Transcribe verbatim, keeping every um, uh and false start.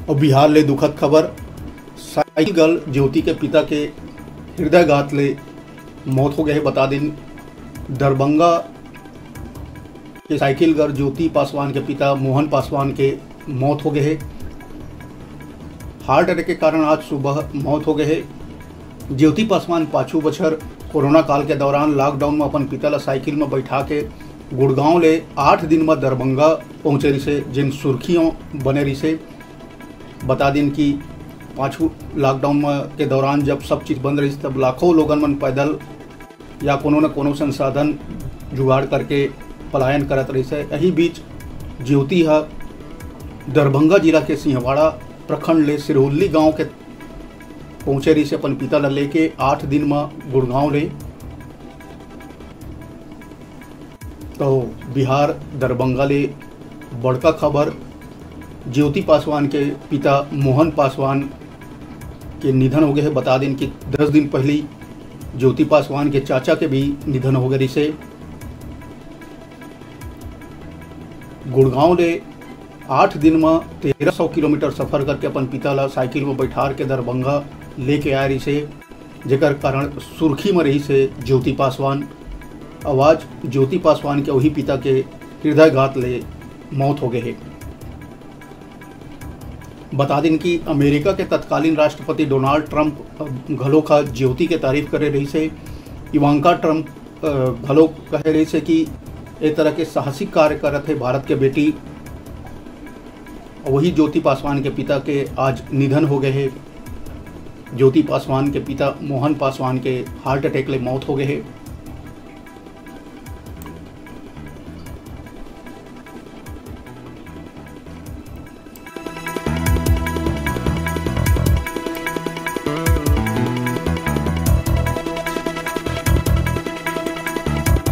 अउ बिहार ले दुखद खबर, साइकिल गर्ल ज्योति के पिता के हृदयघात ले मौत हो गए हे। बता दिन, दरभंगा के साइकिल गर्ल ज्योति पासवान के पिता मोहन पासवान के मौत हो गए हे। हार्ट अटैक के कारण आज सुबह मौत हो गए हे। ज्योति पासवान पाछू बछर कोरोना काल के दौरान लॉकडाउन में अपन पिता ला साइकिल में बैठा के गुड़गांव ले आठ दिन में दरभंगा पहुंचे रिसे, जिन सुर्खियों बने रिसे। बता दिन कि पाछू लॉकडाउन में के दौरान जब सब चीज बंद रही, तब लाखों लोगन मन पैदल या कोनो न कोनो संसाधन जुगाड़ करके पलायन करत रहिस हे। यही बीच ज्योति ह दरभंगा जिला के सिंहवाड़ा प्रखंड ले सिरहुल्ली गांव के पहुंचे रहिस हे अपन पिता ला लेके आठ दिन म गुड़गांव ले। तो बिहार दरभंगा ले बड़का खबर, ज्योति पासवान के पिता मोहन पासवान के निधन हो गए हे। बता दिन कि दस दिन पहली ज्योति पासवान के चाचा के भी निधन हो गए रिसे। गुड़गांव ले आठ दिन में तेरह सौ किलोमीटर सफर करके अपन पिता ला साइकिल में बैठार के दरभंगा लेके आए रिसे, जेकर कारण सुर्खी में रहिसे ज्योति पासवान। आवाज ज्योति पासवान के वही पिता के हृदयघात ले मौत हो गए हे। बता दिन कि अमेरिका के तत्कालीन राष्ट्रपति डोनाल्ड ट्रंप घलो का ज्योति के तारीफ करे रहिसे। इवांका ट्रंप घलो कहे रहिसे कि ए तरह के साहसिक कार्य करत हे भारत के बेटी। वही ज्योति पासवान के पिता के आज निधन हो गए हे। ज्योति पासवान के पिता मोहन पासवान के हार्ट अटैक ले मौत हो गए हे।